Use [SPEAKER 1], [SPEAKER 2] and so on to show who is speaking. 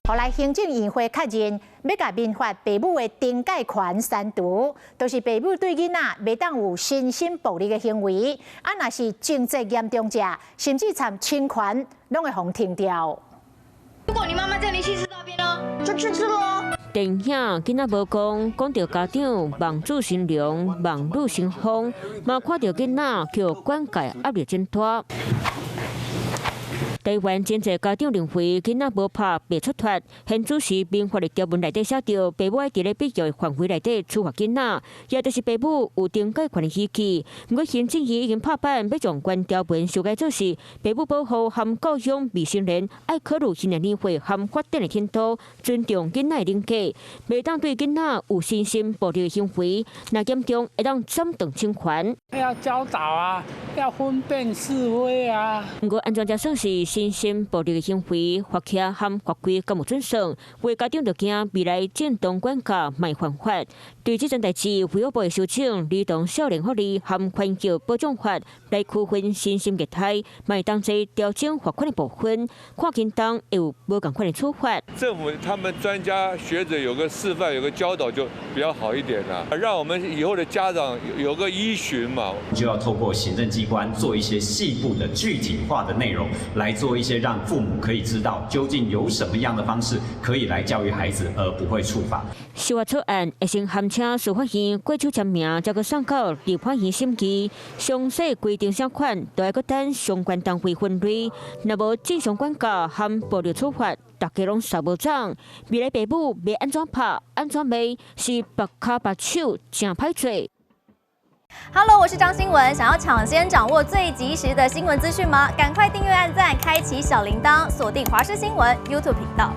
[SPEAKER 1] 後來行政院會確認，欲共民法爸母的懲戒權刪除，就是爸母對囡仔袂當有身心暴力的行為，啊，若是情節嚴重者，甚至參親權攏會予停掉。
[SPEAKER 2] 如果你媽媽叫你去吃大便呢，就去吃囉。
[SPEAKER 3] 電影囡仔無講，講著家長望子成龍、望女成鳳，嘛看著囡仔予管教壓力真大。台灣真濟家長認為囡仔無拍袂出脫，現主時民法的條文內底寫著，爸母愛佇咧必要的範圍內底處罰囡仔，也就是爸母有懲戒權的依據。毋過行政院已經拍板，欲將原條文修改做是爸母保護含教養未成年，愛考慮訓練年歲含發展的程度，尊重囡仔的人格，袂當對囡仔有身心暴力的行為，若嚴重會當斬斷親權。
[SPEAKER 4] 要教導啊，要分辨是非啊。
[SPEAKER 3] 毋過按怎才算是身心暴力的行為，法規和法規敢有準算？有的家長就驚未來正當管教會犯法。對這件代誌，衛福部會修正兒童少年福利和環境保障法來區分身心虐待，嘛會同齊調整罰款的部分，看輕重會有無仝款的處罰。
[SPEAKER 5] 政府他們專家學者有個示範，有個教導就比較好一點啦，讓我們以後的家長有個依循嘛。
[SPEAKER 6] 就要透過行政機關做一些細部的具體化的內容，來做一些讓父母可以知道究竟有什麼樣的方式可以來教育孩子，而不會觸法。
[SPEAKER 3] 修法草案會先函請司法院過手簽名，才閣送到立法院審議。詳細規定啥款，都愛閣等相關單位分類。若無正常管教和暴力處罰，大家攏捎無總。未來爸母欲按怎拍，按怎罵，是縛跤縛手，誠歹做。
[SPEAKER 7] Hello，我是張新聞。想要搶先掌握最及時的新聞資訊嗎？趕快訂閱、按讚、開啟小鈴鐺，鎖定華視新聞 YouTube 頻道。